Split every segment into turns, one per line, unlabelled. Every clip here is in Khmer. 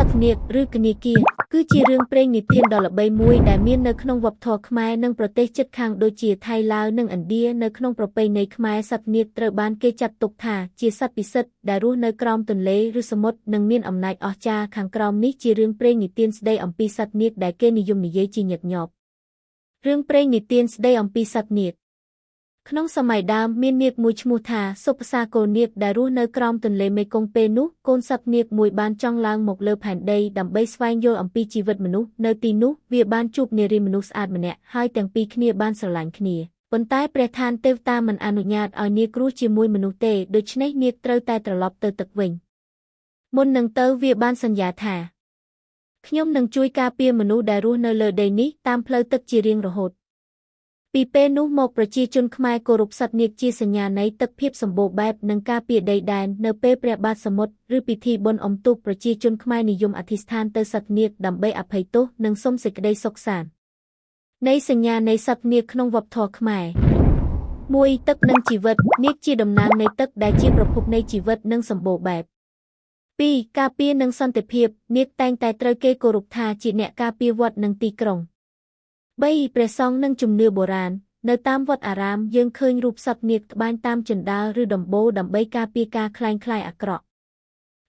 សត្វនាគឬកនាគាគឺជារឿងព្រេងនិទានដ៏ល្បីមួយដែលមាននៅក្នុងវប្បធម៌ខ្មែរនិងប្រទេសជិតខាងដូចជាថៃឡាវនិងឥណ្ឌានៅក្នុងប្រពៃណីខ្មែរសត្វនាគត្រូវបានគេចាត់ទុកថាជាសត្វពិសិដ្ឋដែលរស់នៅក្រោមទន្លេឬសមុទ្រនិងមានអំណាចអស្ចារ្យខាងក្រោមនេះជារឿងព្រេងនិទានស្ដីអំពីសត្វនាគដែលគេនិយមនិយាយជាញឹកញាប់រឿងព្រេងនិទានស្ដីអំពីសត្វនាគក្នុងសម័យដើមមាននាគមួយឈ្មោះថាសុភសាកូលនាគដែលរស់នៅក្រោមទន្លេមេគង្គពេលនោះកូនសត្វនាគមួយបានចង់ឡើងមកលើផែនដីដើម្បីស្វែងយល់អំពីជីវិតមនុស្សនៅទីនោះវាបានជួបនារីមនុស្សស្អាតម្នាក់ហើយទាំងពីរគ្នាបានស្រឡាញ់គ្នាប៉ុន្តែព្រះឋានទេវតាមិនអនុញ្ញាតឲ្យនាគរស់ជាមួយមនុស្សទេដូច្នេះនាគត្រូវតែត្រឡប់ទៅទឹកវិញមុននឹងទៅវាបានសន្យាថាខ្ញុំនឹងជួយការពារមនុស្សដែលរស់នៅលើដីនេះតាមផ្លូវទឹកជារៀងរហូតពីពេលនោះមកប្រជាជនខ្មែរគោរពសត្វនាគជាសញ្ញានៃទឹកភាពសម្បូរបែបនិងការពារដីដែននៅពេលព្រះបាទសមុទ្រឬពិធីបុណ្យអុំទូកប្រជាជនខ្មែរនិយមអធិស្ឋានទៅសត្វនាគដើម្បីអភ័យទោសនិងសុំសេចក្តីសុខសាន្តនៃសញ្ញានៃសត្វនាគក្នុងវប្បធម៌ខ្មែរ1ទឹកនិងជីវិតនាគជាតំណាងនៃទឹកដែលជាប្រភពនៃជីវិតនិងសម្បូរបែប2ការពារនិងសន្តិភាពនាគតែងតែត្រូវគេគោរពថាជាអ្នកការពារវត្តនិងទីក្រុង3ព្រះសង្ឃនិងជំនឿបុរាណនៅតាមវត្តអារាមយើងឃើញរូបសត្វនាគត្បាញតាមជណ្ដើរឬដំបូលដើម្បីការពារការក្លែងក្លាយអាក្រក់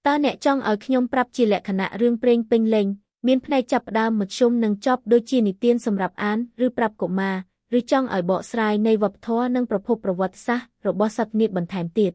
តើអ្នកចង់ឲ្យខ្ញុំប្រាប់ជាលក្ខណៈរឿងព្រេងពេញលេញមានផ្នែកចាប់ផ្ដើមមធ្យមនិងចប់ដូចជានិទានសម្រាប់អានឬប្រាប់កុមារឬចង់ឲ្យបកស្រាយនៃវប្បធម៌និងប្រភពប្រវត្តិសាស្ត្ររបស់សត្វនាគបន្ថែមទៀត